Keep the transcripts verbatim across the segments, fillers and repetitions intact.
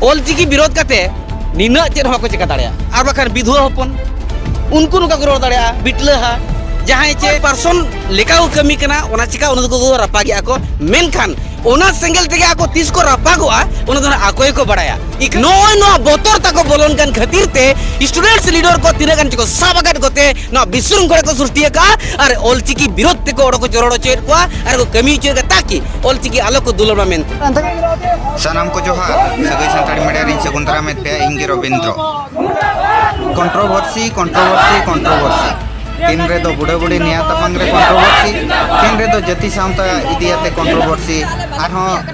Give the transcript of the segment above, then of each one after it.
ᱚᱞᱪᱤᱠᱤ ᱵᱤᱨᱳᱫᱷ ᱠᱟᱛᱮ ᱱᱤᱱᱟᱹᱜ ᱪᱮᱫ ᱦᱚᱸ ᱵᱟᱠᱚ ᱪᱮᱠᱟ ᱫᱟᱲᱮᱭᱟᱜᱼᱟ᱾ ᱟᱨ ᱵᱟᱠᱷᱟᱱ ᱵᱤᱫᱷᱩᱣᱟᱹ ᱦᱚᱯᱚᱱ, ᱩᱱᱠᱩ ᱱᱚᱝᱠᱟ ᱠᱚ ᱨᱚᱲ ᱫᱟᱲᱮᱭᱟᱜᱼᱟ, ᱵᱤᱴᱞᱟᱹᱦᱟ, ᱡᱟᱦᱟᱸᱭ ᱪᱮ ᱯᱟᱨᱥᱚᱱ ᱞᱮᱠᱟ ᱠᱚ ᱠᱟᱹᱢᱤ ᱠᱟᱱᱟ, ᱚᱱᱟ ᱪᱤᱠᱟ ᱚᱱᱟ ᱫᱚᱠᱚ ᱨᱟᱯᱟᱜᱮᱜᱼᱟ ᱠᱚ᱾ ᱢᱮᱱᱠᱷᱟᱱ ᱚᱱᱟ ᱥᱮᱸᱜᱮᱞ ᱛᱮᱜᱮ ᱟᱠᱚ ᱛᱤᱥ ᱠᱚ ᱨᱟᱯᱟᱜᱚᱜᱼᱟ, ᱚᱱᱟ ᱫᱚ ᱦᱟᱸᱜ ᱟᱠᱚ ᱜᱮᱠᱚ ᱵᱟᱲᱟᱭᱟ᱾ ᱤᱠ-, ᱱᱚᱜᱼᱚᱭ ᱱᱚᱣᱟ ᱵᱚᱛᱚᱨ ᱛᱟᱠᱚ ᱵᱚᱞᱚᱱ ᱠᱟᱱ ᱠᱷᱟᱹᱛᱤᱨ ᱛᱮ students leader ᱠᱚ ᱛᱤᱱᱟᱹᱜ ᱜᱟᱱ ᱪᱚᱠᱚ ᱥᱟᱵ ᱟᱠᱟᱫ ᱠᱚᱛᱮ ᱱᱚᱣᱟ ᱵᱤᱥᱨᱩᱝ ᱠᱚᱨᱮ ᱠᱚ ᱥᱨᱤᱥᱴᱤ ᱟᱠᱟᱫᱼᱟ ᱟᱨ ᱚᱞᱪᱤᱠᱤ ᱵᱤᱨᱳᱫᱷ ᱛᱮᱠᱚ ᱚᱰᱚᱠ ᱦᱚᱪᱚ ᱨᱚᱲ ᱦᱚᱪᱚᱭᱮᱫ ᱠᱚᱣᱟ ᱟᱨ ᱠᱚ ᱠᱟᱹᱢᱤ ᱦᱚᱪᱚᱭᱮᱫ ᱠᱚᱣᱟ, ᱛᱟᱠᱤ ᱚᱞᱪᱤᱠᱤ ᱟᱞᱚ ᱠᱚ ᱫᱩᱞᱟᱹᱲ ᱢᱟ ᱢᱮᱱᱛᱮ᱾ ᱥᱟᱱᱟᱢ ᱠᱚ ᱡᱚᱦᱟᱨ᱾ ᱥᱟᱹᱜᱟᱹᱭ ᱥᱟᱱᱛᱟᱲᱤ ᱢᱤᱰᱤᱭᱟ ᱨᱤᱧ ᱥᱟᱹᱜᱩᱱ ᱫᱟᱨᱟᱢᱮᱫ ᱯᱮᱭᱟ, ᱤᱧ ᱜᱮ ᱨᱚᱵᱤᱱᱫᱨᱚ᱾ Controversy, controversy, controversy. ᱛᱤᱱ ᱨᱮᱫᱚ ᱵᱩᱰᱟᱹ ᱵᱩᱰᱤ ᱱᱮᱭᱟ ᱛᱟᱯᱟᱢ ᱨᱮ ᱠᱚᱱᱴᱨᱳᱵᱷᱟᱨᱥᱤ, ᱛᱤᱱ ᱨᱮᱫᱚ ᱡᱟᱹᱛᱤ ᱥᱟᱶᱛᱟ ᱤᱫᱤᱭᱟᱛᱮ ᱠᱚᱱᱴᱨᱳᱵᱷᱟᱨᱥᱤ, ᱟᱨᱦᱚᱸ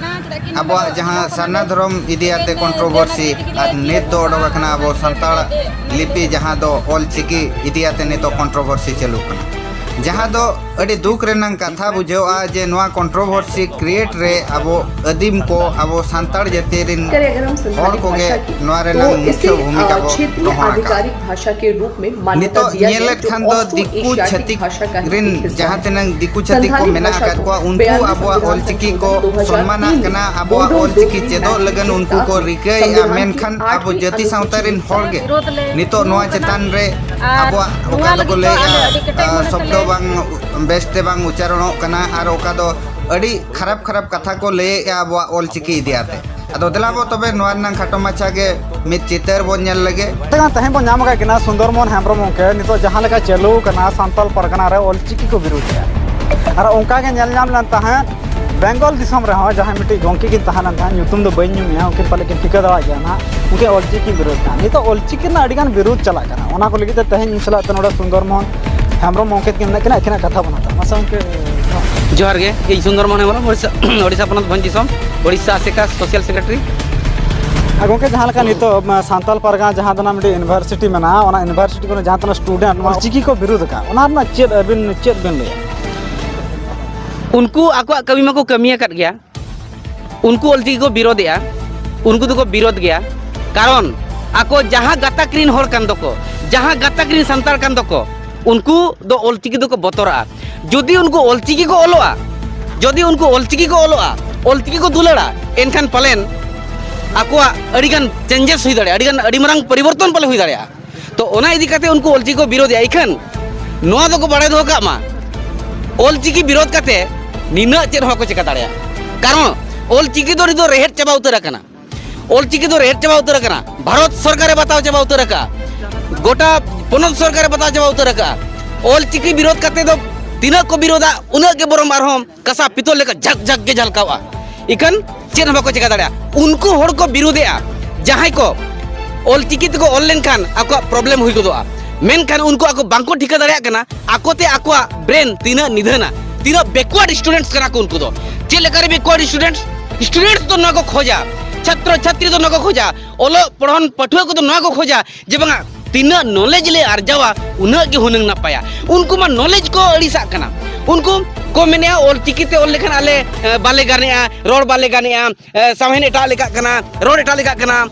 ᱟᱵᱚᱣᱟᱜ ᱡᱟᱦᱟᱸ ᱥᱟᱨᱱᱟ ᱫᱷᱚᱨᱚᱢ ᱤᱫᱤᱭᱟᱛᱮ ᱠᱚᱱᱴᱨᱳᱵᱷᱟᱨᱥᱤ, ᱟᱨ ᱱᱤᱛ ᱫᱚ ᱚᱰᱚᱠ ᱟᱠᱟᱱᱟ ᱟᱵᱚ ᱥᱟᱱᱛᱟᱲ ᱞᱤᱯᱤ, ᱡᱟᱦᱟᱸ ᱫᱚ ᱚᱞ ᱪᱤᱠᱤ ᱤᱫᱤᱭᱟᱛᱮ ᱱᱤᱛᱚᱜ ᱠᱚᱱᱴᱨᱳᱵᱷᱟᱨᱥᱤ ᱪᱟᱹᱞᱩᱜ ᱠᱟᱱᱟ, ᱡᱟᱦᱟᱸ ᱫᱚ ᱟᱹᱰᱤ ᱫᱩᱠ ᱨᱮᱱᱟᱜ ᱠᱟᱛᱷᱟ ᱵᱩᱡᱷᱟᱹᱜᱼᱟ ᱡᱮ ᱱᱚᱣᱟ ᱠᱚᱱᱴᱨᱳᱵᱷᱟᱨᱥᱤ ᱠᱨᱤᱭᱮᱴ ᱨᱮ ᱟᱵᱚ ᱟᱹᱫᱤᱢ ᱠᱚ, ᱟᱵᱚ ᱥᱟᱱᱛᱟᱲ ᱡᱟᱹᱛᱤ ᱨᱮᱱ ᱦᱚᱲ ᱠᱚᱜᱮ ᱱᱚᱣᱟ ᱨᱮᱱᱟᱜ ᱢᱩᱠᱷᱭᱟᱹ ᱵᱷᱩᱢᱤᱠᱟ ᱵᱚ ᱜᱨᱚᱦᱚᱱ ᱟᱠᱟᱫ᱾ ᱱᱤᱛᱚᱜ ᱧᱮᱞᱮᱫ ᱠᱷᱟᱱ ᱫᱚ ᱫᱤᱠᱩ ᱪᱷᱟᱹᱛᱤᱠ ᱨᱮᱱ ᱡᱟᱦᱟᱸ ᱛᱤᱱᱟᱹᱝ ᱫᱤᱠᱩ ᱪᱷᱟᱹᱛᱤᱠ ᱠᱚ ᱢᱮᱱᱟᱜ ᱟᱠᱟᱫ ᱠᱚᱣᱟ, ᱩᱱᱠᱩ ᱟᱵᱚᱣᱟᱜ ᱚᱞᱪᱤᱠᱤ ᱠᱚ ᱥᱚᱱᱢᱟᱱᱟᱜ ᱠᱟᱱᱟ, ᱟᱵᱚᱣᱟᱜ ᱚᱞᱪᱤᱠᱤ ᱪᱮᱫᱚᱜ ᱞᱟᱹᱜᱤᱫ ᱩᱱᱠᱩ ᱠᱚ ᱨᱤᱠᱟᱹᱭᱮᱫᱼᱟ, ᱢᱮᱱᱠᱷᱟᱱ ᱟᱵᱚ ᱡᱟᱹᱛᱤ ᱥᱟᱶᱛᱟ ᱨᱮᱱ ᱦᱚᱲ ᱜᱮ ᱱᱤᱛᱚᱜ ᱱᱚᱣᱟ ᱪᱮᱛᱟᱱ ᱨᱮ ᱟᱵᱚᱣᱟᱜ ᱚᱠᱟ ᱫᱚᱠᱚ ᱞᱟᱹᱭᱮᱫᱼᱟ, ᱥᱚᱵᱫᱚ ᱵᱟᱝ ᱵᱮᱥᱛᱮ ᱵᱟᱝ ᱩᱪᱪᱟᱨᱚᱱᱚᱜ ᱠᱟᱱᱟ, ᱟᱨ ᱚᱠᱟ ᱫᱚ ᱟᱹᱰᱤ ᱠᱷᱟᱨᱟᱯ ᱠᱷᱟᱨᱟᱯ ᱠᱟᱛᱷᱟ ᱠᱚ ᱞᱟᱹᱭᱮᱫᱼᱟ ᱟᱵᱚᱣᱟᱜ ᱚᱞᱪᱤᱠᱤ ᱤᱫᱤ ᱟᱛᱮ᱾ ᱟᱫᱚ ᱫᱮᱞᱟ ᱵᱚ ᱛᱚᱵᱮ ᱱᱚᱣᱟ ᱨᱮᱱᱟᱜ ᱠᱷᱟᱴᱚ ᱢᱟᱪᱷᱟ ᱜᱮ ᱢᱤᱫ ᱪᱤᱛᱟᱹᱨ ᱵᱚᱱ ᱧᱮᱞ ᱞᱮᱜᱮ᱾ ᱛᱮᱦᱮᱧ ᱵᱚᱱ ᱧᱟᱢ ᱟᱠᱟᱫ ᱠᱤᱱᱟ ᱥᱩᱱᱫᱚᱨ ᱢᱳᱦᱚᱱ ᱦᱮᱢᱵᱨᱚᱢ ᱜᱚᱢᱠᱮ, ᱱᱤᱛᱚᱜ ᱡᱟᱦᱟᱸ ᱞᱮᱠᱟ ᱪᱟᱹᱞᱩ ᱟᱠᱟᱱᱟ ᱥᱟᱱᱛᱟᱞ ᱯᱟᱨᱜᱟᱱᱟ ᱨᱮ ᱚᱞᱪᱤᱠᱤ ᱠᱚ ᱵᱤᱨᱩᱫᱷᱮᱜᱼᱟ᱾ ᱟᱨ ᱚᱱᱠᱟ ᱜᱮ ᱧᱮᱞ ᱧᱟᱢ ᱞᱮᱱ ᱛᱟᱦᱮᱸᱫ ᱵᱮᱝᱜᱚᱞ ᱫᱤᱥᱚᱢ ᱨᱮᱦᱚᱸ ᱡᱟᱦᱟᱸᱭ ᱢᱤᱫᱴᱤᱡ ᱜᱚᱢᱠᱮ ᱠᱤᱱ ᱛᱟᱦᱮᱸ ᱞᱮᱱ ᱛᱟᱦᱮᱸᱫ, ᱧᱩᱛᱩᱢ ᱫᱚ ᱵᱟᱹᱧ ᱧᱩᱢᱮᱜᱼᱟ, ᱩᱱᱠᱤᱱ ᱯᱟᱞᱮ ᱠᱤᱱ ᱴᱷᱤᱠᱟᱹ ᱫᱟᱲᱮᱭᱟᱜ ᱜᱮᱭᱟ ᱱᱟᱦᱟᱜ, ᱩᱱᱠᱤᱱ ᱚᱞᱪᱤᱠᱤ ᱨᱮᱱᱟᱜ ᱟᱹᱰᱤᱜᱟᱱ ᱵᱤᱨᱩᱫᱷ ᱪᱟᱞᱟᱜ ᱠᱟᱱᱟ᱾ ᱚᱱᱟ ᱠᱚ ᱞᱟᱹᱜᱤᱫ ᱛᱮ ᱛᱮᱦᱮᱧ ᱤᱧ ᱥᱟᱞᱟᱜ ᱛᱮ ᱱᱚᱰᱮ ᱥᱩᱱᱫᱚᱨ ᱢᱳᱦᱚᱱ ᱦᱮᱢᱵᱨᱚᱢ ᱜᱚᱢᱠᱮ ᱛᱟᱹᱠᱤᱱ ᱢᱮᱱᱟᱜ ᱠᱤᱱᱟ, ᱟᱹᱠᱤᱱᱟᱜ ᱠᱟᱛᱷᱟ ᱵᱚᱱ ᱦᱟᱛᱟᱣᱟ᱾ ᱢᱟᱥᱮ ᱜᱚᱢᱠᱮ, ᱡᱚᱦᱟᱨ᱾ ᱡᱚᱦᱟᱨ ᱜᱮ, ᱤᱧ ᱥᱩᱱᱫᱚᱨ ᱢᱳᱦᱚᱱ ᱦᱮᱢᱵᱨᱚᱢ, ᱳᱰᱤᱥᱟ, ᱳᱰᱤᱥᱟ ᱯᱚᱱᱚᱛ ᱵᱷᱚᱸᱡᱽ ᱫᱤᱥᱚᱢ, ᱳᱰᱤᱥᱟ ᱟᱥᱮᱠᱟ ᱥᱳᱥᱟᱞ ᱥᱮᱠᱨᱮᱴᱟᱨᱤ᱾ ᱟᱨ ᱜᱚᱢᱠᱮ, ᱡᱟᱦᱟᱸ ᱞᱮᱠᱟ ᱱᱤᱛᱚᱜ, ᱢᱟ, ᱥᱟᱱᱛᱟᱞ ᱯᱟᱨᱜᱟᱱᱟ ᱡᱟᱦᱟᱸ ᱫᱚ ᱱᱟᱜ ᱢᱤᱫᱴᱤᱡ ᱤᱭᱩᱱᱤᱵᱷᱟᱨᱥᱤᱴᱤ ᱢᱮᱱᱟᱜᱼᱟ, ᱚᱱᱟ ᱤᱭᱩᱱᱤᱵᱷᱟᱨᱥᱤᱴᱤ ᱠᱚᱨᱮ ᱡᱟᱦᱟᱸ ᱛᱤᱱᱟᱹᱜ ᱥᱴᱩᱰᱮᱱᱴ ᱱᱚᱣᱟ ᱚᱞᱪᱤᱠᱤ ᱠᱚ ᱵᱤᱨᱩᱫᱷ ᱟᱠᱟᱫ, ᱚᱱᱟ ᱨᱮᱱᱟᱜ ᱪᱮᱫ ᱟᱹᱵᱤᱱ ᱪᱮᱫ ᱵᱤᱱ ᱞᱟᱹᱭᱟ? ᱩᱱᱠᱩ ᱟᱠᱚᱣᱟᱜ ᱠᱟᱹᱢᱤ ᱢᱟᱠᱚ ᱠᱟᱹᱢᱤ ᱟᱠᱟᱫ ᱜᱮᱭᱟ, ᱩᱱᱠᱩ ᱚᱞᱪᱤᱠᱤ ᱠᱚ ᱵᱤᱨᱳᱫᱮᱜᱼᱟ, ᱩᱱᱠᱩ ᱫᱚᱠᱚ ᱵᱤᱨᱳᱫ ᱜᱮᱭᱟ᱾ ᱠᱟᱨᱚᱱ ᱟᱠᱚ ᱡᱟᱦᱟᱸ ᱜᱟᱛᱟᱠ ᱨᱤᱱ ᱦᱚᱲ ᱠᱟᱱ ᱫᱚᱠᱚ, ᱡᱟᱦᱟᱸ ᱜᱟᱛᱟᱠ ᱨᱤᱱ ᱥᱟᱱᱛᱟᱲ ᱠᱟᱱ ᱫᱚᱠᱚ, ᱩᱱᱠᱩ ᱫᱚ ᱚᱞᱪᱤᱠᱤ ᱫᱚᱠᱚ ᱵᱚᱛᱚᱨᱟᱜᱼᱟ᱾ ᱡᱩᱫᱤ ᱩᱱᱠᱩ ᱚᱞᱪᱤᱠᱤ ᱠᱚ ᱚᱞᱚᱜᱼᱟ, ᱡᱩᱫᱤ ᱩᱱᱠᱩ ᱚᱞᱪᱤᱠᱤ ᱠᱚ ᱚᱞᱚᱜᱼᱟ, ᱚᱞᱪᱤᱠᱤ ᱠᱚ ᱫᱩᱞᱟᱹᱲᱟ, ᱮᱱᱠᱷᱟᱱ ᱯᱟᱞᱮᱱ ᱟᱠᱚᱣᱟᱜ ᱟᱹᱰᱤᱜᱟᱱ ᱪᱮᱧᱡᱮᱥ ᱦᱩᱭ ᱫᱟᱲᱮᱭᱟᱜᱼᱟ, ᱟᱹᱰᱤᱜᱟᱱ, ᱟᱹᱰᱤ ᱢᱟᱨᱟᱝ ᱯᱚᱨᱤᱵᱚᱨᱛᱚᱱ ᱯᱟᱞᱮ ᱦᱩᱭ ᱫᱟᱲᱮᱭᱟᱜᱼᱟ᱾ ᱛᱚ, ᱚᱱᱟ ᱤᱫᱤ ᱠᱟᱛᱮ ᱩᱱᱠᱩ ᱚᱞᱪᱤᱠᱤ ᱠᱚ ᱵᱤᱨᱳᱫᱮᱜᱼᱟ᱾ ᱤᱠᱷᱟᱹᱱ ᱱᱚᱣᱟ ᱫᱚᱠᱚ ᱵᱟᱲᱟᱭ ᱫᱚᱦᱚ ᱠᱟᱜ ᱢᱟ, ᱚᱞᱪᱤᱠᱤ ᱵᱤᱨᱳᱫ ᱠᱟᱛᱮ ᱱᱤᱱᱟᱹᱜ ᱪᱮᱫ ᱦᱚᱸ ᱵᱟᱠᱚ ᱪᱮᱠᱟ ᱫᱟᱲᱮᱭᱟᱜᱼᱟ᱾ ᱠᱟᱨᱚᱱ ᱚᱞᱪᱤᱠᱤ ᱫᱚ ᱱᱤᱛ ᱫᱚ ᱨᱮᱦᱮᱫ ᱪᱟᱵᱟ ᱩᱛᱟᱹᱨ ᱟᱠᱟᱱᱟ᱾ ᱚᱞᱪᱤᱠᱤ ᱫᱚ ᱨᱮᱦᱮᱫ ᱪᱟᱵᱟ ᱩᱛᱟᱹᱨ ᱟᱠᱟᱱᱟ, ᱵᱷᱟᱨᱚᱛ ᱥᱚᱨᱠᱟᱨᱮ ᱵᱟᱛᱟᱣ ᱪᱟᱵᱟ ᱩᱛᱟᱹᱨ ᱟᱠᱟᱫᱼᱟ, ᱜᱚᱴᱟ ᱯᱚᱱᱚᱛ ᱥᱚᱨᱠᱟᱨᱮ ᱵᱟᱛᱟᱣ ᱪᱟᱵᱟ ᱩᱛᱟᱹᱨ ᱟᱠᱟᱫᱼᱟ᱾ ᱚᱞᱪᱤᱠᱤ ᱵᱤᱨᱳᱫ ᱠᱟᱛᱮ ᱫᱚ ᱛᱤᱱᱟᱹᱜ ᱠᱚ ᱵᱤᱨᱳᱫᱟ, ᱩᱱᱟᱹᱜ ᱜᱮ ᱵᱚᱨᱚᱝ ᱟᱨᱦᱚᱸ ᱠᱟᱥᱟ ᱯᱤᱛᱚᱞ ᱞᱮᱠᱟ ᱡᱷᱟᱠ ᱡᱷᱟᱠ ᱜᱮ ᱡᱷᱟᱞᱠᱟᱣᱼᱟ᱾ ᱤᱠᱷᱟᱹᱱ ᱪᱮᱫ ᱦᱚᱸ ᱵᱟᱠᱚ ᱪᱮᱠᱟ ᱫᱟᱲᱮᱭᱟᱜᱼᱟ᱾ ᱩᱱᱠᱩ ᱦᱚᱲ ᱠᱚ ᱵᱤᱨᱳᱫᱮᱜᱼᱟ, ᱡᱟᱦᱟᱸᱭ ᱠᱚ ᱚᱞᱪᱤᱠᱤ ᱛᱮᱠᱚ ᱚᱞ ᱞᱮᱱᱠᱷᱟᱱ ᱟᱠᱚᱣᱟᱜ ᱯᱨᱚᱵᱞᱮᱢ ᱦᱩᱭ ᱜᱚᱫᱚᱜᱼᱟ, ᱢᱮᱱᱠᱷᱟᱱ ᱩᱱᱠᱩ ᱟᱠᱚ ᱵᱟᱝᱠᱚ ᱴᱷᱤᱠᱟᱹ ᱫᱟᱲᱮᱭᱟᱜ ᱠᱟᱱᱟ ᱟᱠᱚᱛᱮ ᱟᱠᱚᱣᱟᱜ ᱵᱨᱮᱱ ᱛᱤᱱᱟᱹᱜ ᱱᱤᱫᱷᱟᱹᱱᱟ, ᱛᱤᱱᱟᱹᱜ ᱵᱮᱠᱣᱟᱨᱰ ᱥᱴᱩᱰᱮᱱᱴᱥ ᱠᱟᱱᱟ ᱠᱚ ᱩᱱᱠᱩ ᱫᱚ᱾ ᱪᱮᱫ ᱞᱮᱠᱟᱨᱮ ᱵᱮᱠᱣᱟᱨᱰ ᱥᱴᱩᱰᱮᱱᱴᱥ? ᱥᱴᱩᱰᱮᱱᱴᱥ ᱫᱚ ᱱᱚᱣᱟ ᱠᱚ ᱠᱷᱚᱡᱟ, ᱪᱷᱟᱛᱨᱚ ᱪᱷᱟᱛᱨᱤ ᱫᱚ ᱱᱚᱣᱟ ᱠᱚ ᱠᱷᱚᱡᱟ, ᱚᱞᱚᱜ ᱯᱚᱲᱦᱚᱱ ᱯᱟᱹᱴᱷᱩᱣᱟᱹ ᱠᱚᱫᱚ ᱱᱚᱣᱟ ᱠᱚ ᱠᱷᱚᱡᱟ ᱡᱮ ᱵᱟᱝᱟ ᱛᱤᱱᱟᱹᱜ ᱱᱚᱞᱮᱡᱽ ᱞᱮ ᱟᱨᱡᱟᱣᱟ, ᱩᱱᱟᱹᱜ ᱜᱮ ᱦᱩᱱᱟᱹᱝ ᱱᱟᱯᱟᱭᱟ᱾ ᱩᱱᱠᱩ ᱢᱟ ᱱᱚᱞᱮᱡᱽ ᱠᱚ ᱟᱹᱲᱤᱥᱟᱜ ᱠᱟᱱᱟ᱾ ᱩᱱᱠᱩ ᱠᱚ ᱢᱮᱱᱮᱜᱼᱟ, "ᱚᱞᱪᱤᱠᱤ ᱛᱮ ᱚᱞ ᱞᱮᱠᱷᱟᱱ ᱟᱞᱮ, ᱮ, ᱵᱟᱞᱮ ᱜᱟᱱᱮᱜᱼᱟ, ᱨᱚᱲ ᱵᱟᱞᱮ ᱜᱟᱱᱮᱜᱼᱟ, ᱮ, ᱥᱟᱶᱦᱮᱫ ᱮᱴᱟᱜ ᱞᱮᱠᱟᱜ ᱠᱟᱱᱟ, ᱨᱚᱲ ᱮᱴᱟᱜ ᱞᱮᱠᱟᱜ ᱠᱟᱱᱟ᱾"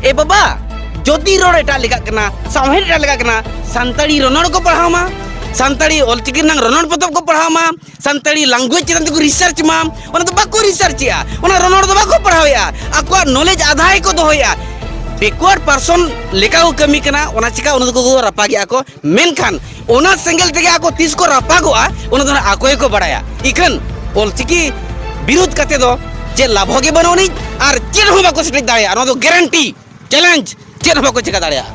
ᱮ ᱵᱟᱵᱟ, ᱡᱩᱫᱤ ᱨᱚᱲ ᱮᱴᱟᱜ ᱞᱮᱠᱟᱜ ᱠᱟᱱᱟ, ᱥᱟᱶᱦᱮᱫ ᱮᱴᱟᱜ ᱞᱮᱠᱟᱜ ᱠᱟᱱᱟ, ᱥᱟᱱᱛᱟᱲᱤ ᱨᱚᱱᱚᱲ ᱠᱚ ᱯᱟᱲᱦᱟᱣ ᱢᱟ, ᱥᱟᱱᱛᱟᱲᱤ ᱚᱞᱪᱤᱠᱤ ᱨᱮᱱᱟᱜ ᱨᱚᱱᱚᱲ ᱯᱚᱛᱚᱵ ᱠᱚ ᱯᱟᱲᱦᱟᱣ ᱢᱟ, ᱥᱟᱱᱛᱟᱲᱤ ᱞᱟᱝᱜᱩᱭᱮᱡᱽ ᱪᱮᱛᱟᱱ ᱛᱮᱠᱚ ᱨᱤᱥᱟᱨᱪ ᱢᱟ, ᱚᱱᱟ ᱫᱚ ᱵᱟᱠᱚ ᱨᱤᱥᱟᱨᱪ ᱮᱜᱼᱟ, ᱚᱱᱟ ᱨᱚᱱᱚᱲ ᱫᱚ ᱵᱟᱠᱚ ᱯᱟᱲᱦᱟᱣᱮᱜᱼᱟ, ᱟᱠᱚᱣᱟᱜ ᱱᱚᱞᱮᱡᱽ ᱟᱫᱷᱟ ᱜᱮᱠᱚ ᱫᱚᱦᱚᱭᱮᱜᱼᱟ᱾ ᱵᱮᱠᱣᱟᱨᱰ ᱯᱟᱨᱥᱚᱱ ᱞᱮᱠᱟ ᱠᱚ ᱠᱟᱹᱢᱤ ᱠᱟᱱᱟ, ᱚᱱᱟ ᱪᱤᱠᱟ ᱚᱱᱟ ᱫᱚᱠᱚ ᱨᱟᱯᱟᱜᱮᱜᱼᱟ ᱠᱚ, ᱢᱮᱱᱠᱷᱟᱱ ᱚᱱᱟ ᱥᱮᱸᱜᱮᱞ ᱛᱮᱜᱮ ᱟᱠᱚ ᱛᱤᱥ ᱠᱚ ᱨᱟᱯᱟᱜᱚᱜᱼᱟ, ᱚᱱᱟ ᱫᱚ ᱦᱟᱸᱜ ᱟᱠᱚ ᱜᱮᱠᱚ ᱵᱟᱲᱟᱭᱟ᱾ ᱤᱠᱷᱟᱹᱱ ᱚᱞᱪᱤᱠᱤ ᱵᱤᱨᱩᱫᱷ ᱠᱟᱛᱮ ᱫᱚ ᱪᱮᱫ ᱞᱟᱵᱷ ᱦᱚᱸ ᱜᱮ ᱵᱟᱹᱱᱩᱜ ᱟᱹᱱᱤᱡ ᱟᱨ ᱪᱮᱫ ᱦᱚᱸ ᱵᱟᱠᱚ ᱥᱮᱴᱮᱡ ᱫᱟᱲᱮᱭᱟᱜᱼᱟ᱾ ᱱᱚᱣᱟ ᱫᱚ ᱜᱮᱨᱮᱱᱴᱤ, ᱪᱮᱞᱮᱧᱡᱽ, ᱪᱮᱫ ᱦᱚᱸ ᱵᱟᱠᱚ ᱪᱮᱠᱟ ᱫᱟᱲᱮᱭᱟᱜᱼᱟ᱾